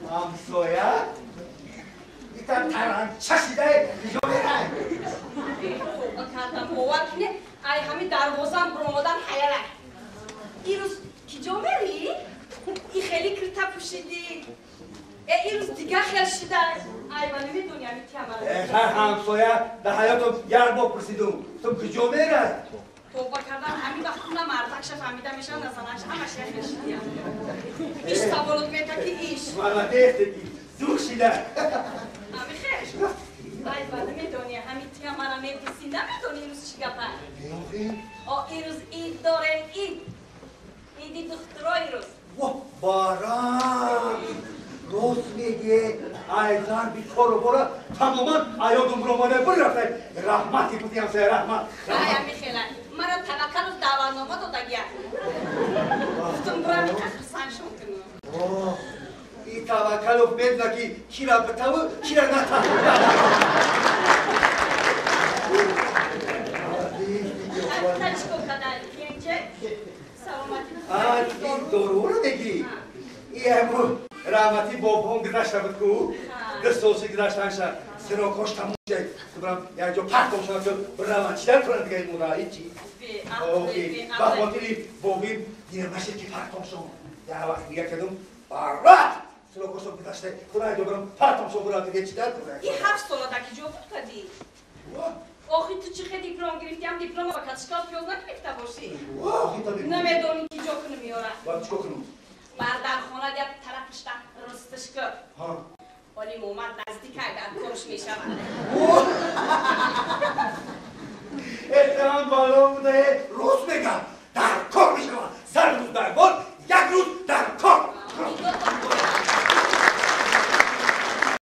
Ҳамсоя итам таранча шидай куҷо мерай? Тоба кардам, бовар кунед, ай ҳами дарвозам биромадан ҳаярай. Ирӯз киҷо мерӣ? И хеле кирта пӯшидӣ. Э, ирӯз дига хел шидай. Ай, ва намедонӣ ами тиамара. Э, ҳамсоя, дар ҳаётам як бор пурсидум, ту куҷо мерай? Тоба кардам, ҳамин вақт на мардакша фаҳмида мешавад, на занакша, ҳамаш як хел шидия. Иш саволот мета ки иш. Молодец, зур шида. Ами хеш. Ай, ва намедонӣ, ҳамин тиамара мепурсӣ, намедонӣ ирӯз чӣ гапа? О, ирӯз ид дорем, ид. Иди духтуро ирӯз. Во, барам! Рост мегӣ, ай зарби кору бора тамоман аёдум ромада бирафта. Раҳмат ки гуфти, ҳамсоя, раҳмат. Ай, ами хела. Мара Таваккалов даъватнома додагия. Гуфтум бурам хурсандшон кунам. И Таваккалов медона ки кира битаву, кира натаву. Та чикор кадай, кенче? Саломатӣ. Ин доруро мегӣ? И ҳаму раҳматӣ бобом гузашта буд ку, 2 сол ши гузаштанша, срокош тамом шуд. Барам як ҷо партом шудам, ки бираванд, чидар кунанд дига ин мода, ҳичи. Ба хотири бобим дир нашид ки партом шум. Як вақт дига кардум, барат срокошон гузашта, худо ҷо барам партом шум, бирав дига чидар кунанд. И 7 сола дар ки ҷо буд кадӣ? Охи ту чӣ хел диплом гирифтиам, диплома ба катишкал пиёз нагирифта бошӣ. Намедонӣ ки ҷо кунам ёра. Бояд чикор кунам? Бар дар хона як тарафишта ростиш ку. Оли Муҳаммад наздикай дар корш мешавад. Эҳтиром бало буда, рост мегам.